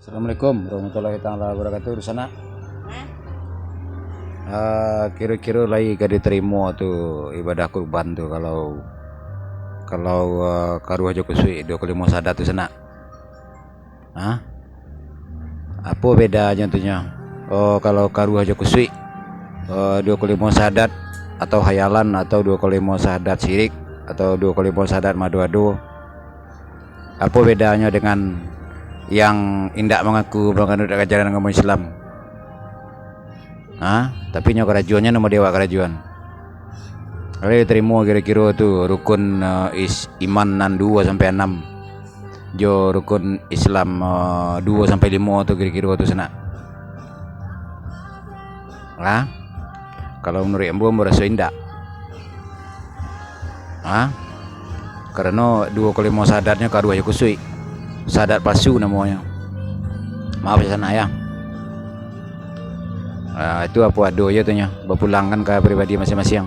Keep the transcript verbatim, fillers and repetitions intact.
Assalamualaikum warahmatullahi taala wabarakatuh. Di sana, ah, kiro-kiro lai ka diterimo tu ibadah kurban tu, kalau, kalau, ah, karuah jo kusuik duo kalimo sadat tu sana? Hah? Apo bedanyo tu nyo? Oh, kalau karuah jo kusuik, eh, duo kalimo sadat atau hayalan atau duo kalimo sadat sirik atau duo kalimo sadat mado-ado. Apo bedanyo dengan yang indak mangaku manganut ajaran agamo Islam? Ha? Tapi nyo karajuannyo namo dek awak karajuan. Kalau diterimo kiro-kiro tu rukun, eh, is-, iman nan duo sampai anam, jo rukun Islam, eh, duo sampai limo tu kiro-kiro tu sanak. Ha? Kalau manuruik ambo, ambo raso indak. Ha? Karano duo kalimo sahadatnyo karuah jo kusuik. Sahadat palsu namonyo. Maaf sanak ya. Ah, itu apo ado je tu nyo, bapulangkan ka pribadi masiang-masiang.